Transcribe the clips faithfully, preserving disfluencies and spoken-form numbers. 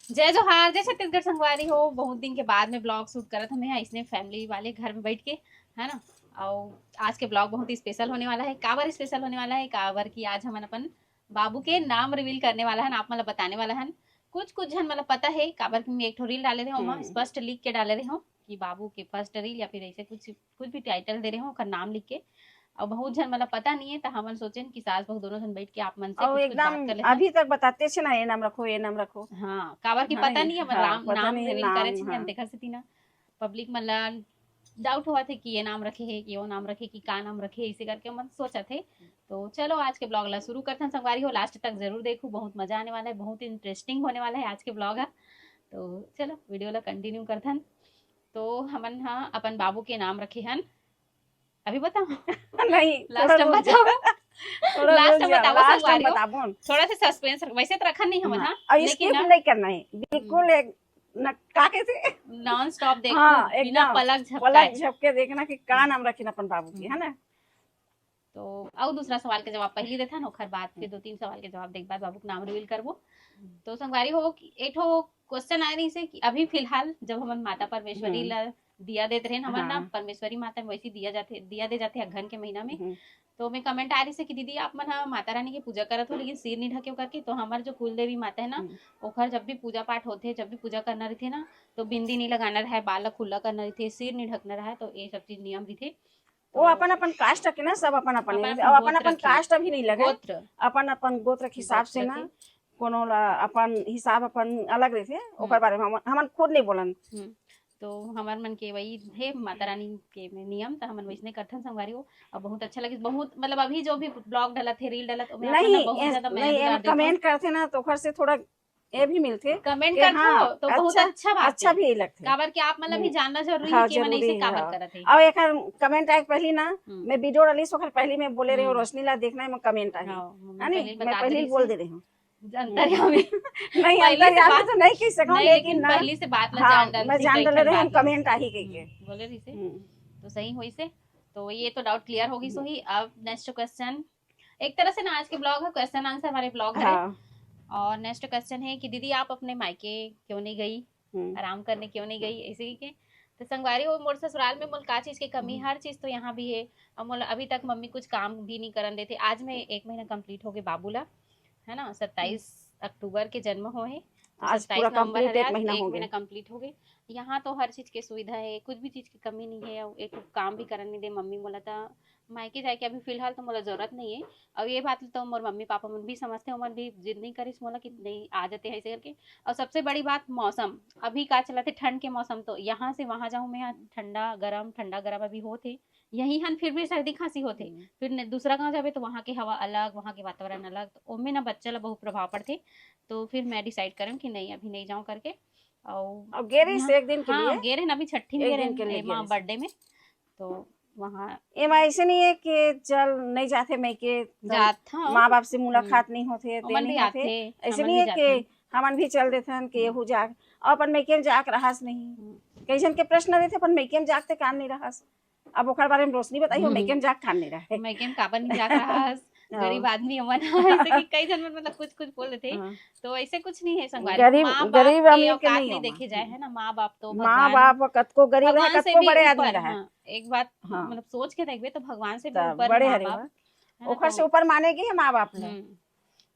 जय जोहार, जय छत्तीसगढ़ संगवारी हो। बहुत दिन के बाद में ब्लॉग शूट करत हमें अइसने फैमिली वाले घर में बैठ के, है ना। और आज के ब्लॉग बहुत ही स्पेशल होने वाला है। काबर स्पेशल होने वाला है? काबर कि आज हमन अपन बाबू के नाम रिवील करने वाला हन, आप मन ला बताने वाला हन। कुछ कुछ झन मन ला पता है, काबर कि मैं एक ठो रील डाले रहे हूँ, हम्म। स्पष्ट लिख के डाले रहे हूँ कि बाबू के फर्स्ट रील या फिर ऐसे कुछ, कुछ भी टाइटल दे रहे हूँ, ओकर नाम लिख के। और बहुत झन मन ला पता नहीं है, तो हमन सोचेन कि सास बहू दोनों झन बैठ के आप मन से और कुछ कुछ बात एकदम कर लेथन। अभी तक बताते छे ना, ये नाम रखो, ये नाम रखो। हाँ, काबर कि हाँ, पता नहीं है, हमन हाँ, नाम, पता नाम नहीं है, रिवील करे नाम, छे हाँ। तेखर सेती ना पब्लिक मन ला डाउट होवत हे कि ये नाम रखे हे कि वो नाम रखे, कि का नाम रखे, इसे करके मन सोचत हे। तो चलो, आज के ब्लॉग ला शुरू करथन संगवारी हो। लास्ट तक जरूर देखू, बहुत मजा आने वाला है, बहुत इंटरेस्टिंग होने वाला है आज के ब्लॉग हा। तो चलो, वीडियो ला कंटिन्यू करथन। तो हमन हा अपन बाबू के नाम रखे हन, अभी बताओ। नहीं, लास्ट थोड़ा में रुक बताओ। जा। थोड़ा लास्ट रुक में जा, बताओ लास्ट में संगवारी हो। बताबो। थोड़ा सा सस्पेंस, वैसे तो रखन नहीं हमन हाँ, हा, और लेकिन स्किप ना नहीं करना है बिल्कुल। हम्म। एक न, का कहते? नॉन स्टॉप देखो, हाँ, बिना एकदम। पलक झपकाए। पलक झपके देखना कि का नाम रखिन अपन बाबू की, है ना? तो अउ दूसरा सवाल के जवाब पहली देथन, ओखर बाद फिर दो तीन सवाल के जवाब देख बाद बाबू के नाम रिवील करबो। हम्म। तो संगवारी हो, एक ठो क्वेश्चन आए रहिस हे कि अभी फिलहाल जब हमन माता परमेश्वरी हम्म। ला दिया देत रहेन, हमन ना हाँ। परमेश्वरी माता में वैसे दिया जाथे, दिया दे जाथे अगहन के महीना में। हम्म। तो मैं कमेंट आ रहिस हे कि दीदी आप मन हा माता रानी के पूजा करत हो लेकिन सिर नहीं ढके हो करके। तो हमर जो कुल देवी माता है ना, हम्म। ओखर जब भी पूजा पाठ होथे, जब भी पूजा करना रहिथे ना, तो बिंदी नहीं लगाना रहे, बाल ला खुला करना रहिथे, सिर नहीं ढकना रहे, तो ये सब चीज नियम रहिथे। वो तो अपन अपन कास्ट के ना, सब अपन अपन अपन, है। अपन अब अपन गोत्र अपन के। कास्ट अभी नहीं लगे, गोत्र। अपन अपन गोत्र के हिसाब से गोत्र ना, के। कोनो ला अपन हिसाब अपन अलग रहिथे, हम्म। ओकर बारे में हमन, हमन खुद नहीं बोलन। हम्म। तो हमर मन के वही हे, माता रानी के में नियम, त हमन वैसने करथन संगवारी हो। अब बहुत अच्छा लगिस, बहुत, मतलब, अभी जो भी ब्लॉग डलत हे, रील डलत, ओमे आप मन नहीं, बहुत एस-, ज्यादा मया नहीं, दुलार एम देथन। कमेंट करथे ना, तो ओकर से थोड़ा ये भी मिलथे कमेंट कि करथो, हाँ, तो बहुत अच्छा, अच्छा बात अच्छा हे। भी लगथे। काबर कि आप मन ला भी हम्म। जानना जरूरी हाँ, हे कि मन जरूरी ऐसे हे, काबर हाँ। करत हे। अब एकर कमेंट आए के पहली ना, हम्म। मैं वीडियो डालिस, ओकर पहली मैं बोले रहे हूँ, हम्म। रोशनी ला देखना है, मैं कमेंट आही। हाँ, मम्मी है नी? पहले मैं बता पहले ही रही बोल थी। दे रही हूँ। अंतर्यामी। हम्म। नहीं, पहले से अंतर्यामी बात तो नहीं कह सकूँ, नहीं, लेकिन लेकिन ना, पहले से बात ला हाँ, जान डाल मैं थी, जान कई डाले ठन रहे, हम बात ला। कमेंट आही कह के। हम्म, बोले रही से। हम्म। तो सही होइस हे। तो ये तो डाउट क्लियर हो गई हम्म। सोही। अब नेक्स्ट क्वेश्चन, एक तरह से ना आज के ब्लॉग है, क्वेश्चन आंसर वाले ब्लॉग है। हाँ। और नेक्स्ट क्वेश्चन है कि दीदी आप अपने मायके क्यों नहीं गई, हम्म। आराम करने क्यों नहीं गई, ऐसे ही के। तो संगवारी हो, मोर ससुराल में मोल का चीज की कमी, हम्म। हर चीज तो यहाँ भी है। और मोल अभी तक मम्मी कुछ काम भी नहीं करन देथे। आज मैं एक महीना कंप्लीट हो गए बाबू ला, है ना, सत्ताईस हम्म। अक्टूबर के जन्म हो है, तो आज सत्ताईस पूरा नवंबर complete हरे एक आज, महीना एक हो गए। महीना कंप्लीट हो गए। यहाँ तो हर चीज की सुविधा है, कुछ भी चीज की कमी नहीं है। और एक काम भी करन नहीं दे मम्मी मोला, त मायके जाए के अभी फिलहाल तो मोला जरूरत नहीं है। और ये बात तो मोर मम्मी पापा मन भी समझते, ओमन भी जिद नहीं करिस मोला कि नहीं आ जाते हैं ऐसे करके। और सबसे बड़ी बात मौसम, अभी का चलत हे ठंड के मौसम, तो यहाँ से वहाँ जाऊँ मैं, यहाँ ठंडा गरम, ठंडा गरम अभी होत हे, यही हन फिर भी सर्दी खांसी होत हे। हम्म। फिर न-, दूसरा गांव जाबे तो वहाँ के हवा अलग, वहाँ के वातावरण अलग, तो ओमे ना बच्चा ला बहुत प्रभाव पड़थे। तो फिर मैं डिसाइड करम कि नहीं, अभी नहीं जाऊँ करके। और अब गे रहिस यहाँ एक दिन के हाँ, लिए। गे रहे ना, अभी छठी में एक गे दिन रहे के लिए गे माँ रहिस। बर्थडे में, तो वहाँ एमा ऐसे नहीं है कि चल नहीं जाथे, मैं के तो जात हाँ। माँ बाप से मुलाकात हम्म। नहीं होथे, ते ओमन नहीं भी होथे। आथे, ऐसे हमन नहीं भी है कि जाथन। हमन भी चल देथन कि हम्म। यहू जाग, और अपन मैके में जाग रहस नहीं। हम्म। कई झन के प्रश्न रहिथे, अपन मैके में जाग ते कान नहीं रहस। अब ओकर बारे में रोशनी बताई हो, हम्म। मैके में जाग कान नहीं रहे। मैके में काबर नहीं जाग रहस? हाँ। गरीब आदमी हमन, ऐसे कि कई झन मन मतलब कुछ कुछ बोल देथे। हाँ। तो ऐसे कुछ नहीं है संगवारी। गरीब, माँ बाप गरीब के अमीर के औकात नहीं नहीं हो। देखे जाए, है ना? माँ बाप तो माँ भगवान, बाप कतको गरीब रहे, भगवान से कतको भी बड़े आदमी ऊपर, रहे। हाँ, एक बात हाँ। मतलब सोच के देखबे तो भगवान से भी तब ऊपर बड़े माँ हरे बाप, हुआ। है ना? ओखर तो से ऊपर माने के है माँ बाप ने। हम्म।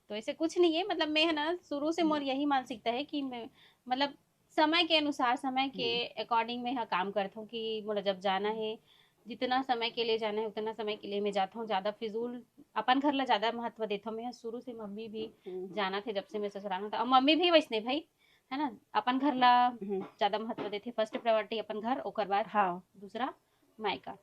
तो ऐसे कुछ नहीं है, मतलब मैं है ना शुरू से मोर हम्म। यही मानसिकता है कि मैं मतलब समय के अनुसार, समय के हम्म। अकॉर्डिंग मैं हा काम करत हूँ कि मोला जब जाना है, जितना समय के लिए जाना है उतना समय के लिए मैं जाता हूँ। ज्यादा फिजूल अपन घर ला ज्यादा महत्व देता हूँ मैं हा शुरू से। मम्मी भी हम्म। जानत हे जब से मैं ससुराल में था, और मम्मी भी वैसने भाई, है ना, अपन घर ला हम्म। ज्यादा महत्व देथे। फर्स्ट प्रायोरिटी अपन घर, ओकर बाद हाँ। दूसरा मायका।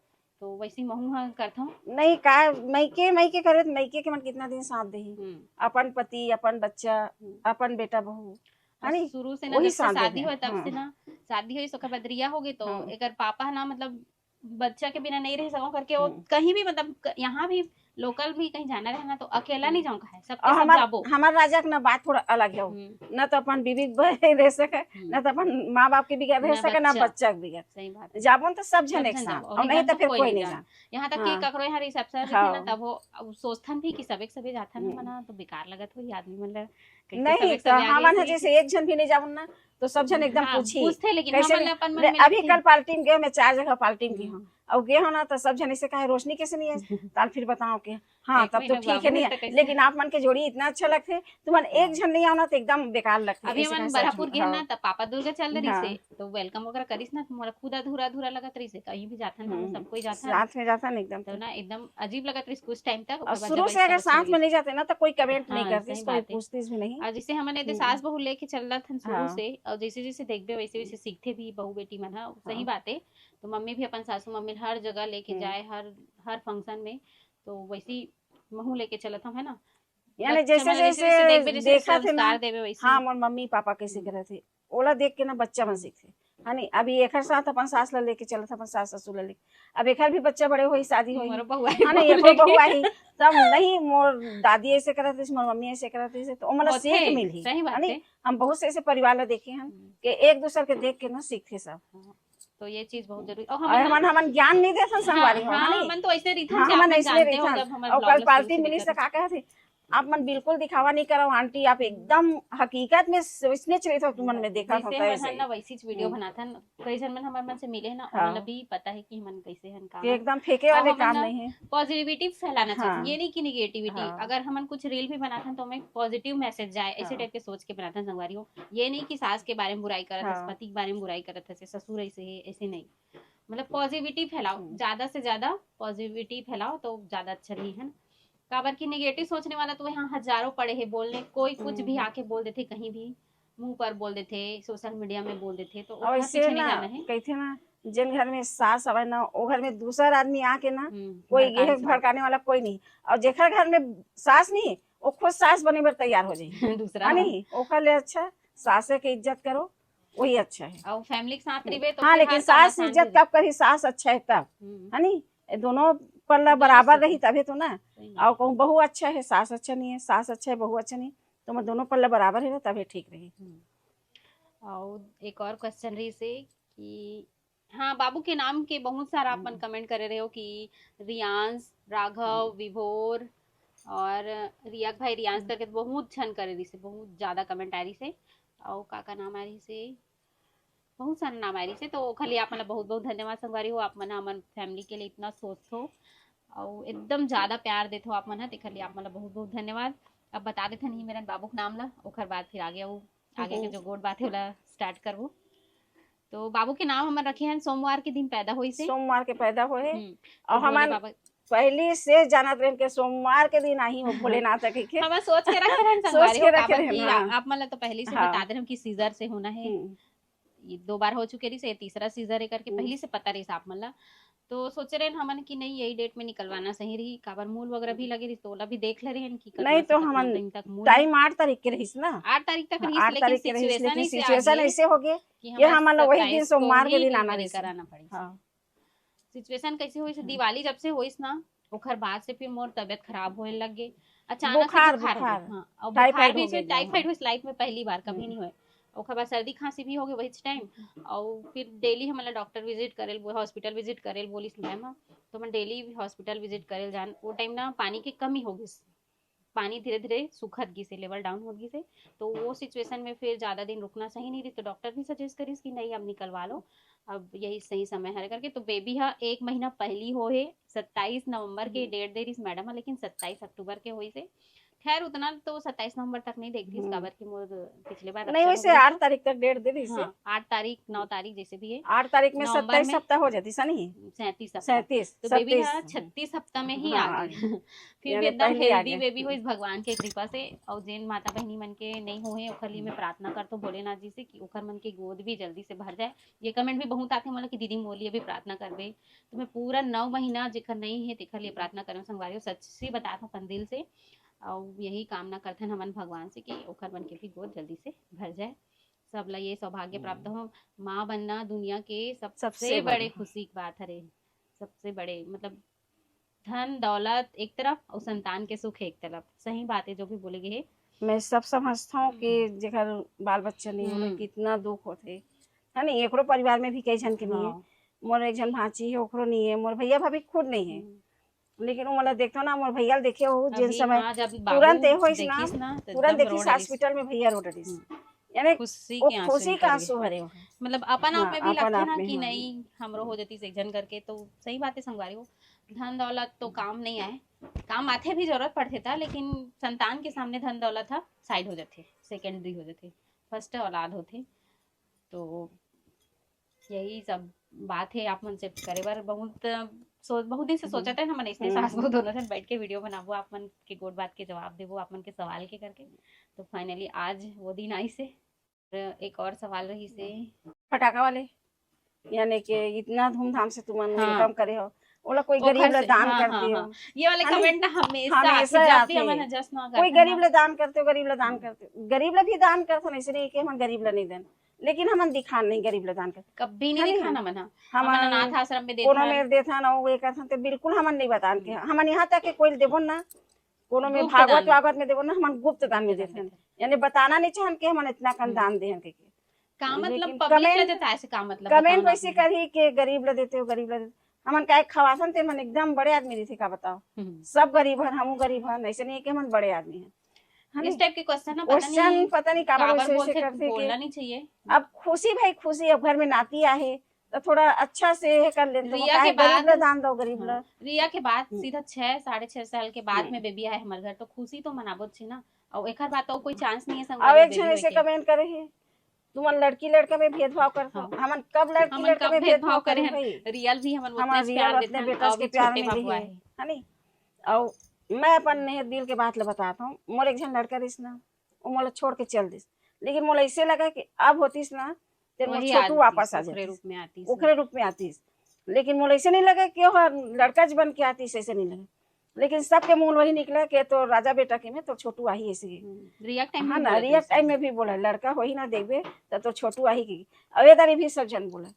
तो वैसे ही महू हा करत हूँ। नहीं का, मैके, मैके करे तो मैके के मन कितना दिन साथ देही? हम्म। अपन पति, अपन बच्चा, हम्म। अपन बेटा बहू, है और नी? शुरू से ना, वही जब से साथ शादी देथे। हुआ तब हाँ। से ना, शादी हुई ओकर बाद रिया हो गई, तो हाँ। एकर पापा ना मतलब बच्चा के बिना नहीं रह सको करके वो हम्म। कहीं भी मतलब क-, यहाँ भी लोकल भी कहीं जाना रहे ना, तो अकेला नहीं जाऊं कहे, सबके और साथ हमार जाबो। हमार राजा के ना बात थोड़ा अलग है, हम्म, ना तो अपन बीवी के बगैर रह सके, हम्म। ना तो अपन माँ बाप के बगैर रह ना सके, ना बच्चा। बच्चा के बगैर। सही बात है। जाबो न तो सब जन सब एक जन साथ, जाबो, और और नहीं इधर तो तो फिर कोई कोई नहीं नहीं जान। जान। यहाँ तक कि हाँ। ककरो यहाँ रिसेप्शन रखे हाँ। ना, तब वो अब सोचथन भी कि सबे के सबे जाथन हम्म। हमन ना, तो बेकार लगत होही आदमी मन ला। कइसे नहीं सबे के तो सबे हमन ह ऐसे जैसे एक झन भी नहीं जाबो ना, तो सब झन एकदम हाँ, पूछी पूछथे, लेकिन कैसे हमन नहीं? अपन मन ले, में अभी लगथे। कल पार्टी में गए, मैं चार जगह पार्टी में गई हम्म। हूँ, और गए हो ना तो सब झन ऐसे कहे रोशनी कैसे नहीं आई, ताल फिर बताओ के। हाँ, एक तब तो महीना ठीक है, बाबू नहीं है है, तो कैसे? लेकिन आप मन के जोड़ी इतना अच्छा लगथे, तुमन एक झन नहीं आओ ना तो एकदम बेकार लगथे। अभी ऐसे हमन कहे सब बरहपुर झन, गे हाँ। ना, त पापा दुर्गा चल रही हाँ। से, तो वेलकम वगैरह करिस ना, तो मोला खुद अधूरा अधूरा लगत रही से, कहीं भी जाथन ना, हम्म, सब कोई जाथन। साथ में जाथन एकदम। तो ना एकदम अजीब लगत रही, कुछ टाइम तक। और ओकर बाद शुरू जब से अगर एकदम अच्छा साथ में लगिस। नहीं जाते ना तो कोई कमेंट नहीं हाँ, करती, सही कोई बात है। पूछती भी नहीं। और जैसे हमन एदे हम्म। सास बहू लेके चलत हन शुरू हाँ। से, और जैसे जैसे देखबे वैसे वैसे सीखथे भी बहू बेटी मन ह, सही हाँ। बात है। तो मम्मी भी अपन सासू मम्मी ल हर जगह लेके हम्म। जाए, हर हर फंक्शन में, तो वैसे ही महू लेके चलत हम, है ना। यानी बच्चा जैसे मन जैसे जैसे जैसे देखबे, जैसे देखा जैसे थे ना, संस्कार देबे वैसे हाँ, ही। मोर मम्मी पापा कैसे हम्म। करे थे, ओला देख के ना बच्चा मन हम्म। सीखथे। है नी, अभी एकर साथ अपन सास ला लेके चलत, अपन सास ससुर ला लेके, अब एकर भी बच्चा बड़े होई, शादी होई, मोरो बहू आई, है ना, बहू ये लेके। बहू आई, तब नहीं मोर दादी ऐसे करत रही, मोर मम्मी ऐसे करत रही, तो ओमन ला होथे, सीख मिलही, सही बात है नी? है। हम बहुत से ऐसे परिवार ला देखे हैं हम्म। कि एक दूसर के देख के ना सीखथे सब। तो ये चीज बहुत जरूरी। और और हमन हमन हमन ज्ञान नहीं देथन संगवारी हो, हाँ, है नी? हमन तो ऐसे रहिथन हाँ, कि हमन आपन ऐसे जानते हो, रहिथन। जब हमन और vlog कल ला पार्टी शुरू से मिलिस देखत तो का कहथे, आप मन बिल्कुल दिखावा नहीं करो आंटी, आप एकदम हकीकत में स-, इसने चले तो तुमन में देखा जैसे होता हमन ऐसे हन ही। ना वैसी वीडियो हम्म। बनाथन। कई झन मन हमर मन से मिले हैं ना, हाँ। उमन ला भी पता है कि हमन कैसे हन, का कि हन। एकदम फेंके और वाले हमन काम ना नहीं है। पॉजिटिविटी फैलाना चाहिए, हाँ। ये नहीं कि निगेटिविटी। हाँ। अगर हमन कुछ रील भी बनाथन तो हमें पॉजिटिव मैसेज जाए, ऐसे हाँ। टाइप के सोच के बनाथन संगवारी हो। ये नहीं कि सास के बारे में बुराई करत हस, हाँ। पति के बारे में बुराई करत हस, ससुर ऐसे है, ऐसे नहीं। मतलब पॉजिटिविटी फैलाओ, हम्म। ज्यादा से ज्यादा पॉजिटिविटी फैलाओ तो ज्यादा अच्छा रही है। काबर कि निगेटिव सोचने वाला तो यहाँ हजारों पड़े हैं बोलने, कोई कुछ भी हम्म। आके बोल देथे, कहीं भी मुंह पर बोल देथे, सोशल मीडिया में बोल देथे, तो और ओतना ऐसे पीछे नहीं ना जाना है। कहते ना, जिन घर में सास हवे ना, वो घर में दूसर आदमी आके ना, हम्म, कोई भड़काने ये से भड़काने वाला कोई नहीं। और जेकर घर में सास नहीं, वो खुद सास बने बर तैयार हो जाए, दूसरा है नहीं? ओकर ले अच्छा सास के इज्जत करो, वही अच्छा है। और फैमिली के साथ रहिबे तो हाँ, फिर लेकिन हर काम सास आसान इज्जत हो जाए। कब करी, सास अच्छा है तब, हम्म, है नहीं? ये दोनों पल्ला दोनों बराबर सुख रही तभी तो ना। सही। और कहूँ बहू अच्छा है, सास अच्छा नहीं है, सास अच्छा है, बहू अच्छा नहीं, तो मैं दोनों पल्ला बराबर है ना, तभी ठीक रही। हम्म। और एक और क्वेश्चन रही से कि हाँ, बाबू के नाम के बहुत सारा आप मन हम्म। कमेंट करे रहे हो कि रियांश, राघव, हम्म। विभोर और रिया के भाई रियांश हम्म। करके बहुत झन करे रही से, बहुत ज्यादा कमेंट आ रही से। और का का नाम आ रही से, बहुत सारा नाम आ रही से, तो ओखर लिए आप मन ला बहुत बहुत धन्यवाद संगवारी हो, आप मन हमन फैमिली के लिए इतना सोचथो और एकदम ज्यादा प्यार देथो आप मन ह, तेखर लिए आप मन ला बहुत बहुत धन्यवाद। अब बता देथन ही मेरन बाबू के नाम ला, ओखर बाद फिर आगे वो आगे के हम्म। जो गोठ बात है ओला स्टार्ट करबो। तो बाबू के नाम हमन रखे हैं सोमवार के दिन पैदा होइस हे। सोमवार के पैदा होए हे। हम्म, और तो भोले हमन बाबा पहली से जानत रहन के सोमवार के दिन आही वो भोलेनाथ के, के। हमन सोच के रखे रहन सोच संगवारी के हो, रखे काबर रहन, कि हाँ। आप मन ला तो पहली से हाँ। बता दे रहन कि सीजर से होना है। हम्म। ये दो बार हो चुके रहिस, ये तीसरा सीजर है करके हम्म। पहली से पता रहिस आप मन ला। तो सोचे रहन हमन कि नहीं, यही डेट में निकलवाना सही रही, काबर मूल वगैरह भी लगे रहिस, तो ओला भी देख ले रहन कि कतना नहीं से तो कतना हमन दिन तक मूल है। टाइम आठ तारीख के रहिस ना। आठ तारीख तक रहिस, आठ लेकिन तारीख के रहिस, सिचुएशन लेकिन ऐसे आ सिचुएशन गई ऐसे हो गए कि ये हमारे हमन ला वही दिन सत्ताईस सोमवार को के ही दिन आना डिलीवरी रहिस। कराना पड़िस। हाँ। सिचुएशन कैसे होइस, हम्म। दिवाली जब से होइस ना, ओखर बाद से फिर मोर तबियत खराब होए लग गे। अचानक से बुखार, बुखार हो गया। बुखार। हाँ, और टाइफाइड बुखार भी हो से, गया एकदम, टाइफाइड हाँ। होइस, लाइफ में पहली बार, कभी हम्म। नहीं होए। ओखर बाद सर्दी खांसी भी हो गई वही टाइम, और फिर डेली हमन ला डॉक्टर विजिट करेल, हॉस्पिटल विजिट करेल बोलिस मैम ह, तो हमन डेली हॉस्पिटल विजिट करेल जान। वो टाइम ना पानी के कमी हो गई, पानी धीरे धीरे सूखत गिस हे, लेवल डाउन होत गिस हे, तो वो सिचुएशन में फिर ज्यादा दिन रुकना सही नहीं रही, तो डॉक्टर भी सजेस्ट करिस कि नहीं, अब निकलवा लो, अब यही सही समय हरे करके। तो बेबी हा एक महीना पहली होए हे, सत्ताईस नवंबर के हम्म। डेट दे रहिस मैडम हा, लेकिन सत्ताईस अक्टूबर के होइस हे। खैर, उतना तो सत्ताईस नवंबर तक नहीं देख रहिस, हम्म। काबर कि मोर पिछले बार नहीं, वैसे रक्षाबंधन आठ तारीख तक डेट दे रहिस हे। हाँ, आठ तारीख, नौ तारीख जैसे भी है, आठ तारीख में नवंबर सत्ताईस में हफ्ता हो जाती सा नहीं? सैंतीस हफ्ता। सैंतीस, तो बेबी सत्ताईस। हा छत्तीस हफ्ता में ही हाँ, आ गई। फिर भी यानी एकदम पहले आ हेल्दी गए। बेबी होइस भगवान के कृपा से। और जेन माता बहनी मन के नहीं होए हे, ओखर लिए मैं प्रार्थना करथों भोलेनाथ जी से कि ओखर मन के गोद भी जल्दी से भर जाए। ये कमेंट भी बहुत आथे मोला कि दीदी मोर लिए भी प्रार्थना करबे, तो मैं पूरा नौ महीना जेखर नहीं है तेखर लिए प्रार्थना करहूँ संगवारी हो, सच्ची बात हूँ अपन दिल से। और यही कामना करथन हमन भगवान से कि ओखर मन के भी गोद जल्दी से भर जाए, सब ला ये सौभाग्य प्राप्त हो। माँ बनना दुनिया के सबसे सबसे बड़े बड़े। खुशी की बात हरे, सबसे बड़े, मतलब धन दौलत एक तरफ और संतान के सुख एक तरफ। सही बात है जो भी बोले गए है। मैं सब समझता हूँ कि जेकर बाल बच्चा नहीं होले, कितना दुख होथे, है नहीं। एकरो परिवार में भी कई झन के नहीं है। हाँ। मोर एक झन भांची है, ओकरो नहीं है, मोर भैया भाभी खुद नहीं है। हम्म। लेकिन वो मतलब देखता ना, मोर भैया ल देखे हो जिन अभी समय हाँ, जब तुरंत बाबू ए होइस ना, देखिस ना, तो तुरंत एकदम देखिस रो डारिस। हॉस्पिटल में भैया रो डरिस। हम्म। यानी खुशी वो के आंसू खुशी निकल का गए। आंसू भरे हो। मतलब अपन आप हाँ, में भी अपन लगथे आप ना में, कि हाँ। नहीं, हमरो हो जतिस एक झन करके, तो सही बात है संगवारी हो। धन दौलत तो काम नहीं आए, काम आथे भी, जरूरत पड़थे था, लेकिन संतान के सामने धन दौलत हा साइड हो जाथे, सेकेंडरी हो जाथे, फर्स्ट औलाद होथे। तो यही सब बात है। आप मन से करे बर बहुत सोच, बहुत दिन से सोचत है हमन इसने हम्म। सास बहू दोनों जन बैठ के वीडियो बनाबो, आप मन के गोठ बात के जवाब देबो, आप मन के सवाल के करके। तो फाइनली आज वो दिन आइस हे। एक और सवाल रहिस हे। फटाका वाले, यानी कि इतना धूमधाम से तुमन हाँ। वेलकम करे हो, ओला कोई ओखर गरीब ला से, दान हाँ, करते हाँ, हो। हाँ। ये वाले है नहीं? कमेंट ना हमेशा हमेशा आथे, जब भी आथे। हमन जस्ट ना कोई गरीब ला दान करते हो, गरीब ला दान करते हो, गरीब ला भी दान करते हो, ऐसे नहीं कि हम गरीब ला नहीं देन, लेकिन हमन दिखान नहीं गरीब ला दान करते। कभी नहीं है नहीं? दिखान हमन हा। हम हमन अनाथ आश्रम में कोनो देथन। में देथन, वो ये करथन, तो बिल्कुल हमन नहीं बतान के, हमन यहाँ तक के कोई देबो ना, कोनो में गुप्त भागवत दान। वागवत में देबो ना, हमन गुप्त दान में गुप्त दान देथन, देथन। यानी बताना नहीं चाहन कि हमन इतना कन हम्म। दान देहन के। का मतलब लेकिन पब्लिक ला कमेंट, जताए से का मतलब, कमेंट बताओ ना वैसे आप मन। करही कि गरीब ला देते हो, गरीब ला देते हो। हमन काय खवासन, ते मन एकदम बड़े आदमी रहिथे, का बताओ। हम्म। सब गरीब हन, हमू गरीब हन, ऐसे नहीं है कि हमन बड़े आदमी हन, है इस नहीं? टाइप के क्वेश्चन ना पता क्वेश्चन नहीं पता नहीं काबर काबर वैसे वैसे बोलथे, करथे कि बोलना नहीं चाहिए। अब खुशी भाई खुशी, अब घर में नाती आहे तो थोड़ा अच्छा से ये कर लेते, रिया काहे के गरीब बाद ला दान दो, गरीब ला। हाँ, रिया के बाद हम्म। सीधा छह साढ़े छह साल के बाद हम्म। में बेबी आए हमर घर, तो खुशी तो मनाबो छे ना। और एकर बाद तो कोई चांस नहीं है अब संगवारी एक बेबी झन होए ऐसे के। कमेंट करे हे, तुमन लड़की लड़का में भेदभाव करथो। हाँ। हमन कब लड़की हमन लड़का कब में भेदभाव भेदभाव करे करे हन? भाई? रियल भी हमन हमार उतने रियल प्यार उतने देथन, बेटा और के भी प्यार छोटे में बाबू देहे, आए। है नी? और मैं अपन नहीं दिल के बात ले बताता हूँ, मोर एक झन लड़का रहिस ना, वो मोला छोड़ के चल दिस, लेकिन मोला ऐसे लगा कि अब होतिस ना, ते मोर वही छोटू आदमी वापस आ ओकरे जातिस, रूप में आतिस। ओकरे रूप में आतिस। लेकिन मोला ऐसे नहीं लगा कि वो लड़का जी बन के आतिस, ऐसे नहीं लगा। लेकिन सबके मुंह वही निकला कि तो राजा बेटा के में तो छोटू आही ऐसे। हम्म, रिया के टाइम हाँ में ना, बोलत रिया रहिस टाइम ना। में भी बोला, लड़का होही ना देखबे, तब तो छोटू आही की। अब ये दारी भी सब जन बोला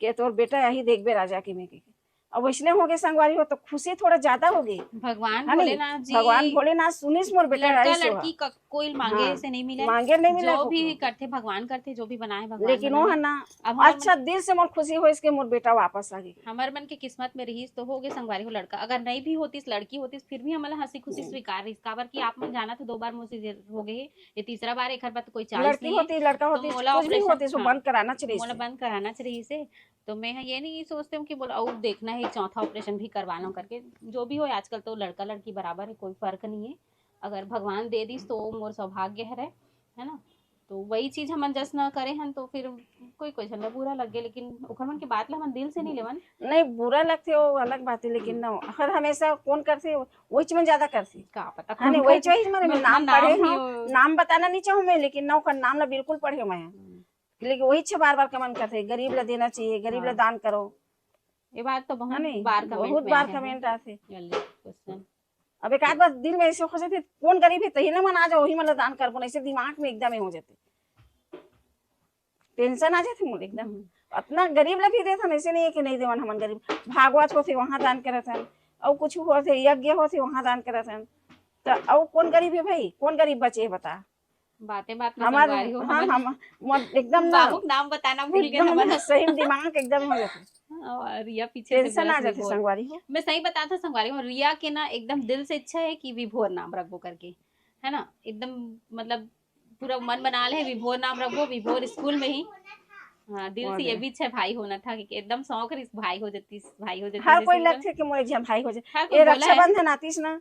कि तोर बेटा आही देखबे राजा के में के। अब वैसने हो गए संगवारी हो, तो खुशी थोड़ा ज्यादा हो गई। भगवान है नी? भोलेनाथ जी भगवान भोलेनाथ सुनिस मोर बेटा लड़का राइस हो। लड़की का कोई मांगे हाँ, से नहीं मिले। मांगे नहीं मिले जो को। भी करथे भगवान करथे, जो भी बनाए भगवान लेकिन वो बनाए। है ना, अब हमर अच्छा दिल से मोर खुशी हो इसके मोर बेटा वापस आ गई। हमर मन के किस्मत में रहिस तो हो गए संगवारी हो लड़का, अगर नहीं भी होतिस लड़की होतिस फिर भी हमला हंसी खुशी हम्म। स्वीकार रहिस, काबर कि आप मन जानत हो दो बार मोर से हो गए हे, ये तीसरा बार एकर बाद कोई चांस लड़की नहीं है। होती लड़का तो होती मोला कुछ भी ऑपरेशन, होती सो हाँ, बंद कराना चाहिए मोला इसे। बंद कराना चाहिए इसे। तो मैं ये नहीं सोचती हूँ कि बोला और देखना है चौथा ऑपरेशन भी करवा लो करके, जो भी हो आजकल तो लड़का लड़की बराबर है, कोई फर्क नहीं है। अगर भगवान दे दिस तो मोर सौभाग्य हरे, है ना? तो वही चीज हमन जस न करे हन तो फिर कोई कोई झन ला बुरा लग गया, लेकिन ओखर मन के बात ला हमन दिल से नहीं लेवन। नहीं बुरा लगते वो अलग बात है, लेकिन ना हर हमेशा कौन करते वही चीज में ज्यादा करते। का पता हाँ नहीं कौन वही कर- चीज में मैं मैं उतना नाम पढ़े नाम हूँ, नहीं- नाम बताना नहीं चाहूँ मैं, लेकिन ना ओकर नाम ला बिल्कुल पढ़े हूँ मैं। लेकिन वही छे बार बार कमेंट करते, गरीब ला देना चाहिए, गरीब ला हाँ। दान करो, ये बात तो है बहुत नहीं? बार कमेंट बहुत में बार आए हैं। कमेंट आते। ये ले, क्वेश्चन। अब एक आध बार दिल में ऐसे हो जाते, कौन गरीब है तही ना मन आ जाओ, वही मतलब दान करबो, ऐसे दिमाग में एकदम ही हो जाते, टेंशन आ जाते मोर एकदम। हम्म। इतना गरीब ला भी देथन, ऐसे नहीं है कि नहीं देवन, हमन गरीब भागवत होते वहाँ दान करत हन, और कुछ होते यज्ञ होते वहाँ दान करत हन, तो और कौन गरीब है भाई, कौन गरीब बचे है बता? बातें बात में हमार संगवारी हो, हाँ हमन हम मोर एकदम ना बाबू के नाम बताना भूल गए एकदम हमन। ना सही में दिमाग एकदम हो जाते, और रिया पीछे से टेंशन आ बोलत जाते हुई बोल। संगवारी हो। मैं सही बताता संगवारी हो, रिया के ना एकदम दिल से इच्छा है कि विभोर नाम रखबो करके, है ना? एकदम मतलब पूरा मन बना ले विभोर नाम रखबो, विभोर स्कूल में ही। हाँ, दिल और से ये क्या? भी इच्छा भाई होना था, क्योंकि एकदम शौक रहिस भाई हो जाती, भाई हो जाती हर जैसे कोई बोला। लगथे कि मोर एक झन भाई हो जाए। हर कोई ये बोला है। रक्षाबंधन आतीस ना,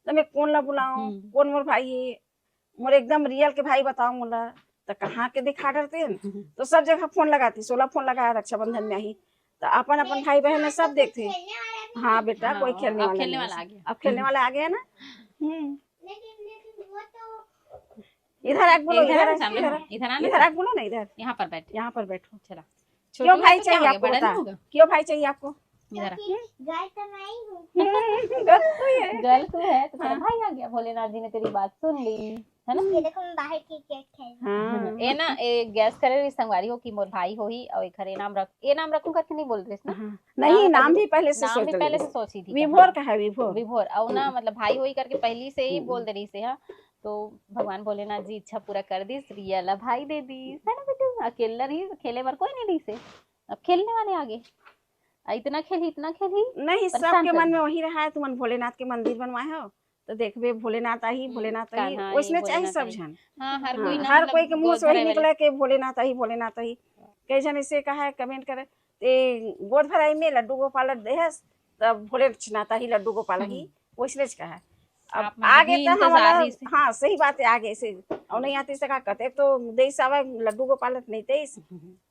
तो मैं कौन ला बुलाऊं, हम्म। कौन मोर भाई है, मोर एकदम रियल के भाई बताओ मोला, तो कहाँ के दिखा डरते हैं। तो सब जगह फोन लगाती, सोलह फोन लगाया रक्षाबंधन में ही, तो अपन अपन भाई बहन में सब देखते। हाँ बेटा, कोई हाँ, खेलने अब वाला खेलने नहीं वाला है। आ गया। अब खेलने वाला आ गया ना। हम्म। इधर आके बोलो, इधर इधर आ, आके, सामने इधर आ, आके। इधर आ ना, इधर आके बोलो ना, इधर। यहाँ पर बैठ, यहाँ पर बैठो। चला। क्यों छोटू भाई है तो क्या चाहिए हो गया, आपको बड़ा बता? नहीं होगा? क्यों भाई चाहिए आपको? इधर आ। क्योंकि गर्ल तो मैं ही हूँ। हम्म, गर्ल तो है। गर्ल तो है तो तेरा हाँ। भाई आ गया, भोलेनाथ जी ने तेरी बात सुन ली। है ना? ये देखो, मैं बाहर क्रिकेट खेल रही हूँ। हाँ। ए ना, ए गैस करे रही संगवारी हो कि मोर भाई होही, और एखर ए नाम रख, ए नाम रखूं करके नहीं बोल रही ना? हाँ। नहीं, नाम भी पहले से नाम सोच भी पहले रही। से सोची थी। विभोर का है, विभोर। विभोर, और ना हम्म। मतलब भाई होई करके पहली से ही हम्म। बोल दे रही से, हाँ। तो भगवान भोलेनाथ जी इच्छा पूरा कर दिस, रिया ला भाई दे दिस, है ना बेटू? अकेला रही, खेले बर कोई नहीं रही से, अब खेलने वाले आगे। आ, इतना खेली, इतना खेली। नहीं, परेशान सबके कर मन दी। में वही रहा है, तुमन भोलेनाथ के मंदिर बनवाए हो तो देखबे भोलेनाथ आही, हम्म, भोलेनाथ आही, कान्हा आही, वैसने चाही भोलेनाथ सब आही। जन। हाँ, हर हाँ, कोई ना हर मतलब कोई के मुंह गोद से वही भराए वाले। निकला कि भोलेनाथ आही, भोलेनाथ आही। कई जन ऐसे कहा है, कमेंट करे, ते गोद भराई में लड्डू गोपाल देहस, तब भोलेनाथ आही, लड्डू गोपाल ही, हम्म। वैसने कहा है। अब आप मतलब आगे भी तो इंतजार हमारा, रही से। हाँ, सही बात है, आगे से और नहीं आती से का कहते तो देश आवे लड्डू गोपाल नहीं देश,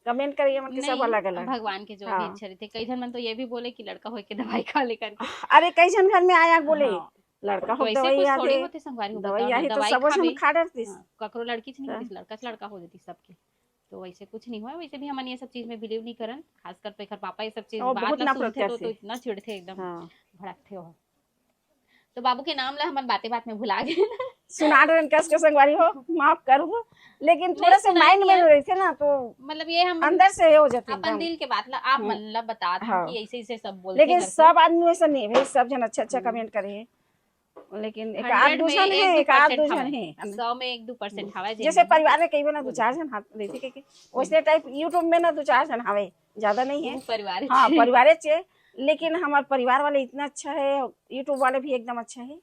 कमेंट करिए मन के सब नहीं, अलग अलग। भगवान के जो भी हाँ। इच्छा रही थे, कई जन मन तो ये भी बोले कि लड़का होय के दवाई खा ले करके। अरे, कई जन घर में आया बोले, हाँ। लड़का तो हो ऐसे दवाई कुछ आते, थोड़ी होते संगवारी हो, दवाई बताओ ना, आही तो दवाई सबो जन खाबे। खा डरतीस। हाँ, ककरो लड़की च नहीं हाँ। होतीस, लड़का च लड़का हो जतीस सबके। तो वैसे कुछ नहीं हुआ, वैसे भी हमन ये सब चीज में बिलीव नहीं करन, खासकर तो एकर पापा ये सब चीज और बात बहुत ला नफरत सुनथे तो, करथे। तो इतना चिढ़थे एकदम, हाँ। भड़कथे हो। तो बाबू के नाम ला हमन बाते बात में भुला गए। सुना रहे कस के संगवारी हो, माफ करबो, लेकिन थोड़ा नहीं, से सुना माइंड में दिया। रहते ना तो मतलब ये हम अंदर से हो जाते अपन एकदम। दिल के बात ला आप हम्म। मन ला बता दो हाँ। कि ऐसे ऐसे सब बोलते लेकिन करके। सब आदमी वैसा नहीं है भाई, सब जन अच्छा अच्छा हम्म। कमेंट करे हैं, लेकिन एक हंड्रेड आध दो में जन एक है, दो एक आध दो परसेंट जन हवे। है, है ना? सौ में एक दो परसेंंट हवे। जैसे परिवार में कई बार ना दो चार जन हाथ रहते के, के वैसे टाइप यूट्यूब में ना दो चार जन हवे, ज्यादा नहीं है। परिवार हाँ, छे। परिवार चे, लेकिन हमार परिवार वाले इतना अच्छा है, यूट्यूब वाले भी एकदम अच्छा है।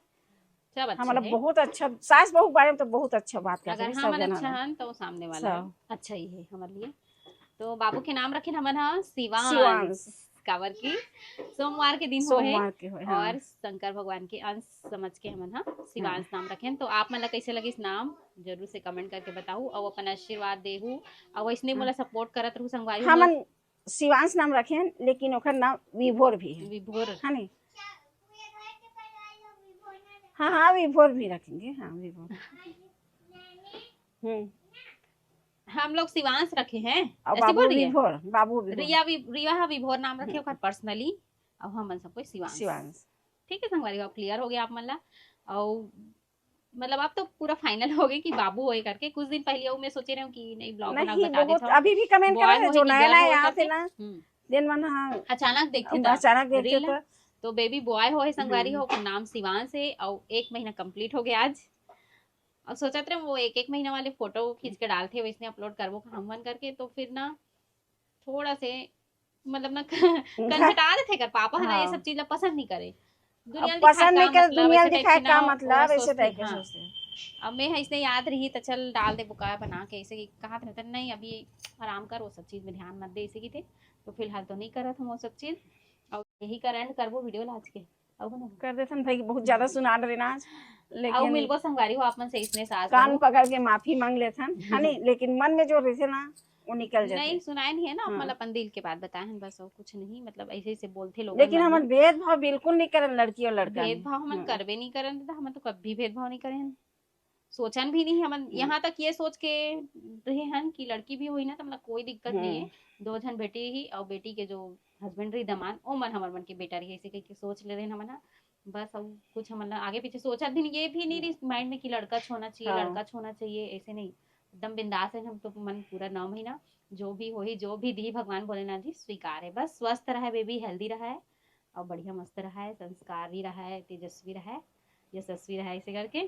सब अच्छा हमारा है। बहुत अच्छा, सास बहू के बारे में तो बहुत अच्छा बात करते अगर हैं, सब हमन जन अच्छा हवे। हन तो सामने वाला सब। अच्छा ही है हमारे लिए। तो बाबू के नाम रखे हमन हा शिवांश, शिवांश। काबर की सोमवार के दिन हो है सोमवार के होए, हाँ। और शंकर भगवान के अंश समझ के हमन हा शिवांश नाम रखे। तो आप मन ला कैसे लगिस नाम, जरूर से कमेंट करके बताऊ और अपन आशीर्वाद देहू और वैसने मोला सपोर्ट करत रहू संगवारी हो। हमन शिवांश नाम रखे हैं, लेकिन ओकर नाम विभोर भी है, विभोर। है नहीं? हाँ हाँ, विभोर भी रखेंगे, हाँ, विभोर। हम्म। हम लोग शिवांश रखे हैं, और ऐसे बाबू बोल रही है। विभोर, बाबू विभोर। रिया वि, रिया हा विभोर नाम रखे हम्म। ओकर पर्सनली, और हमन सबको शिवांश। शिवांश। ठीक है संगवारी, अब क्लियर हो गया आप मन ला। और मतलब आप तो पूरा फाइनल हो गए कि बाबू होए करके। कुछ दिन पहले वो मैं सोचे रहे हूँ कि नहीं, ब्लॉग बना नहीं, बता बहुत देता हूँ। अभी भी कमेंट बॉय करे हैं, होए जो कि नया गर्ल नया होए यहाँ करके। थे ना, हम्म। दिन मन हाँ, अचानक देखे हम था अचानक देखे reel ला, था। तो बेबी बॉय होए संगवारी हम्म। हो, ओकर नाम शिवांश है और एक महीना कंप्लीट हो गया आज। और सोचत रहे वो एक एक महीना वाले फोटो खींच के डालते, वैसने अपलोड करबो हमन करके, तो फिर ना थोड़ा से मतलब ना कनखटा देथे कर पापा है ना, ये हाँ। सब चीज ला पसंद नहीं करे। दुनिया अब दिखाए पसंद का नहीं करे, मतलब, दुनिया ऐसे type दिखाए के का ना, मतलब, वो ऐसे सोचते, टाइप के हाँ। सोचते हैं। अब मैं इसने याद रही तो चल डाल दे बुका बना के, ऐसे कि कहा था नहीं, अभी आराम कर, वो सब चीज में ध्यान मत दे, ऐसे की थे। तो फिलहाल तो नहीं करत हम वो सब चीज। और यही कर एंड करबो वीडियो ला आज के। अब ना कर देथन भाई, बहुत ज्यादा सुना रहे ना आज, आओ लेकिन मिलबो संगवारी हो आप मन से इसने साथ कान रहो। पकड़ के माफी मांग लेथन, है नहीं? लेकिन मन में जो रहते ना, वो निकल जाते। नहीं सुनाए नहीं है ना, आप हाँ। मन अपन दिल के बात बताए हैं बस, और कुछ नहीं। मतलब ऐसे ऐसे बोलते लोग लेकिन हमन भेदभाव बिल्कुल नहीं करन लड़की और लड़का में। भेदभाव हमन हाँ। करबे नहीं करन, तो हमन तो कभी भेदभाव नहीं करे हन, सोचन भी नहीं हमन। हम्म। यहाँ तक ये सोच के रहे हन कि लड़की भी होई ना तो मतलब कोई दिक्कत नहीं है, हम्म। दो झन बेटी ही और बेटी के जो हस्बैंड रही दमान, ओ मन हमर मन के बेटा रही, ऐसे कह के सोच ले रहे हन हमन हा। बस अब कुछ हमन ला आगे पीछे सोचत दिन ये भी नहीं रही माइंड में कि लड़का च होना चाहिए, हाँ। लड़का च होना चाहिए, ऐसे नहीं। एकदम बिंदास है हम तो, मन पूरा नौ महीना जो भी होही, जो भी दी भगवान भोलेनाथ जी स्वीकार है। बस स्वस्थ रहे बेबी, हेल्दी रहे और बढ़िया मस्त रहे, संस्कारी रहे, तेजस्वी रहे, यशस्वी रहे, ऐसे करके।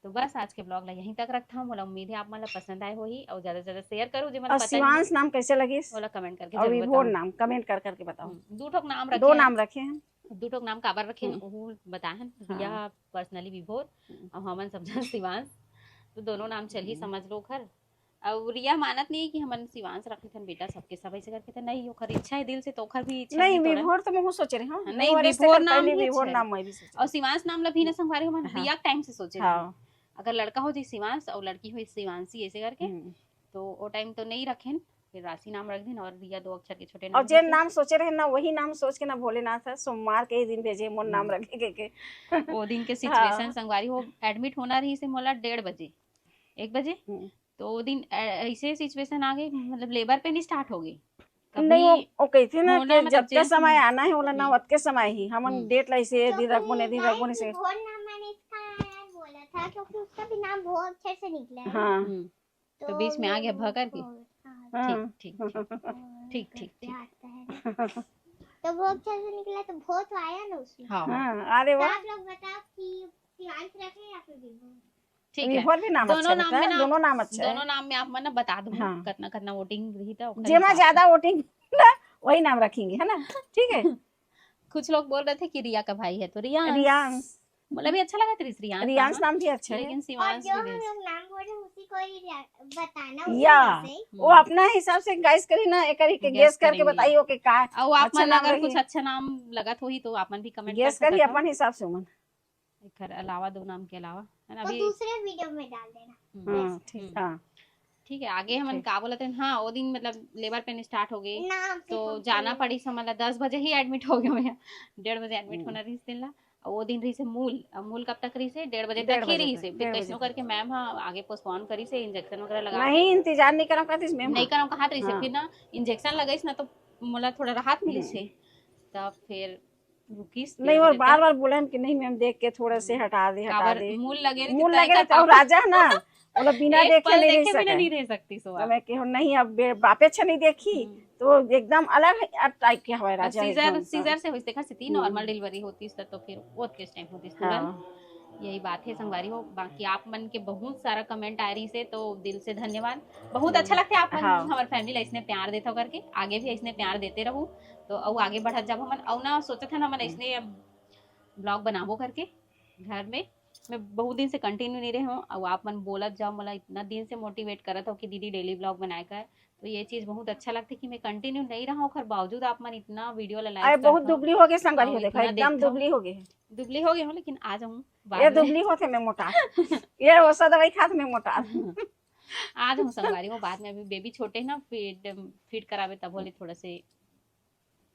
तो बस आज के ब्लॉग ला यहीं तक रखता हूँ। मोला उम्मीद है आप मन ला पसंद आए होही और ज्यादा से ज्यादा शेयर करो, जे मन ला और पता शिवांश नहीं, नाम कैसे लगिस? ओला कमेंट करके और जरूर विभोर बताओ। नाम कमेंट कर करके बताओ। हम्म, दू ठोक नाम रखे दो हैं। नाम रखे हैं। दू ठोक नाम काबर रखे हैं, हम्म। ओहू बताए हैं। हाँ। रिया पर्सनली विभोर हम्म। और हमन सब जन शिवांश, तो दोनों नाम चलही, हम्म। समझ लो घर। और रिया मानत नहीं कि हमन शिवांश रखे थन बेटा, सबके सब ऐसे करके थे। नहीं, ओखर इच्छा है दिल से, तो ओखर भी इच्छा नहीं, नहीं तोड़े। विभोर तो मैं सोचे रही हूँ, हाँ, मैं नहीं, और इससे विभोर कर नाम पहले ही विभोर अच्छा नाम है। मैं भी सोचे। और शिवांश नाम ला भी ना संगवारी हमन हाँ। रिया टाइम से सोचे रहे। हाँ। अगर लड़का हो जी शिवांश और लड़की हो शिवांशी ऐसे करके, हम्म। तो वो टाइम तो नहीं रखेन, फिर राशि नाम रख दिन और रिया दो अक्षर के छोटे और नाम जे रखेन। नाम सोचे रहे ना, वही नाम सोच के ना भोलेनाथ है, सोमवार के ही दिन भेजे मोर नाम हम्म। रखे के, के। वो दिन के हाँ। सिचुएशन संगवारी हो, एडमिट होना रही से मोला डेढ़ बजे, एक बजे। हम्म। तो वो दिन ऐ-, ऐसे सिचुएशन आ गई, मतलब लेबर पेन स्टार्ट हो गई। नहीं, वो, कभी वो कहते ना होना कि मतलब जब के जेल समय में। आना है, ओला ना हम्म। ओतके समय ही हमन हम्म। डेट ला इसे दिन रखबो ने, दिन guys, रखबो ने से। विभोर नाम मैंने इसका यार बोला था। था, क्योंकि उसका भी नाम बहुत अच्छे से निकला है। हाँ। हम्म, तो बीच में आ गया भ करके? हाँ, हाँ। ठीक, ठीक, ठीक। हाँ, ठीक, करके ठीक। आता है ना। तो वो अच्छे से निकला, तो बहुत आया ना उसमें। हाँ। हाँ, अरे तो वाह। आप लोग बताओ कि शिवांश रखे या फिर विभोर? ठीक है। विभोर भी नाम अच्छा दोनों नाम लगता में है, ना, दोनों नाम अच्छा है। दोनों नाम में आप मन ना बता दो, हाँ। कतना कतना वोटिंग रही था, ओकर जेमा हिसाब से। ज्यादा वोटिंग ना, वही नाम रखेंगे, है ना? ठीक है। कुछ लोग बोल रहे थे कि रिया का भाई है, तो रियांश। रियांश। मतलब भी अच्छा लगा था, रियांश रियांश नाम। नाम भी अच्छा है। लेकिन और शिवांश जो भी हम दे लोग नाम बोल रहे हैं, उसी को ही रि- बताना, उसी या। में से ही। वो अपना हिसाब से गैस करी ना, एक करी के Guess गैस करके करेंगे। बताइए ओके का। और वो आप अच्छा मन नाम अगर रही कुछ है। अच्छा नाम लगत होही तो आप मन भी कमेंट कर गैस करी सकत हो। अपन हिसाब से मन। एकर अलावा, दो नाम के अलावा, है ना? वो अभी दूसरे वीडियो में डाल देना। हम्म, हाँ, ठीक, हम्म। हाँ। ठीक है, आगे हमन ठीक। का बोलत हन, हाँ, वो दिन मतलब लेबर पेन स्टार्ट हो गए, नाम से तो कौन जाना सा पड़ी समझ ला दस बजे ही एडमिट हो गए मैं, डेढ़ बजे एडमिट हम्म। होना रहिस दिन ला। और वो दिन रहिस मूल, अब मूल कब तक रहिस? डेढ़ बजे डेढ़ तक ही बजे रहिस, तक, फिर डेढ़ बजे कैसनो तक। करके मैम हा आगे पोस्टपोन करिस, इंजेक्शन वगैरह लगा नहीं, इंतजार नहीं करो कहती मैम। नहीं करो कहा रहिस, हाँ। फिर ना इंजेक्शन लगाइस ना तो मोला थोड़ा राहत मिलिस हम्म। है, तब फिर रुकिस नहीं, डेढ़ और बजे बार तक। बार बोले हम कि नहीं मैम, देख के थोड़ा से हटा दे, हटा काबर दे। मूल लगे रहिस, मूल तो लगे एकर रहिस, और पापा राजा ना, बोला बिना एक देखे पल नहीं रह देखे बिना सके। नहीं रह सकती सो तो आप। मैं कहूँ नहीं, अब बे- बापे अच्छा नहीं देखी, हम्म। तो एकदम अलग टाइप के हवा राजा सीजर, एकदम से। सीजर से होइस, देखा सीधी हम्म। नॉर्मल डिलीवरी होतीस त तो फिर बहुत केस टाइम होतीस हाँ। तुरंत। यही बात है संगवारी हो। बाकी आप मन के बहुत सारा कमेंट आए रहिस हे, तो दिल से धन्यवाद। बहुत अच्छा लगता है आप मन हाँ। हमारे फैमिली ला इसने प्यार देता करके, आगे भी इसने प्यार देते रहू, तो अउ आगे बढ़त जाबो हमन। अउ ना सोचत हन हमन इसने ब्लॉग बनाबो करके घर में। मैं बहुत दिन से कंटिन्यू नहीं रहे हूँ, अउ आप मन बोलत जाओ, मोला इतना दिन से मोटिवेट करत हो कि दीदी डेली ब्लॉग बनाए का है, तो ये चीज बहुत अच्छा लगता है कि मैं कंटिन्यू नहीं रहा हूँ, ओकर बावजूद आप मन इतना वीडियो ला लाइक अरे बहुत करत हो। दुबली हो गए संगवारी हाँ, हो, देखो इतना एकदम देखता दुबली हो गए हैं। दुबली हो गए हूँ, लेकिन आ जाऊँ ये बाद में। दुबली होते मैं मोटा, ये औषध दवाई खात मैं मोटा। आ जाऊँ संगवारी हो बाद में, अभी बेबी छोटे हैं ना, फीड फीड करावे तब बोले थोड़ा से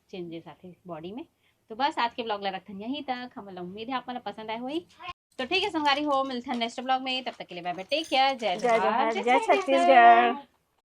चेंजेस आते बॉडी में। तो बस आज के ब्लॉग ला रखथन यहीं तक। हमला उम्मीद है आप मन ला पसंद आए होही। तो ठीक है संगवारी हो, मिलथन नेक्स्ट ब्लॉग में, तब तक के लिए बाय बाय, टेक केयर, जय जय जोहार, जोहार। जय छत्तीसगढ़।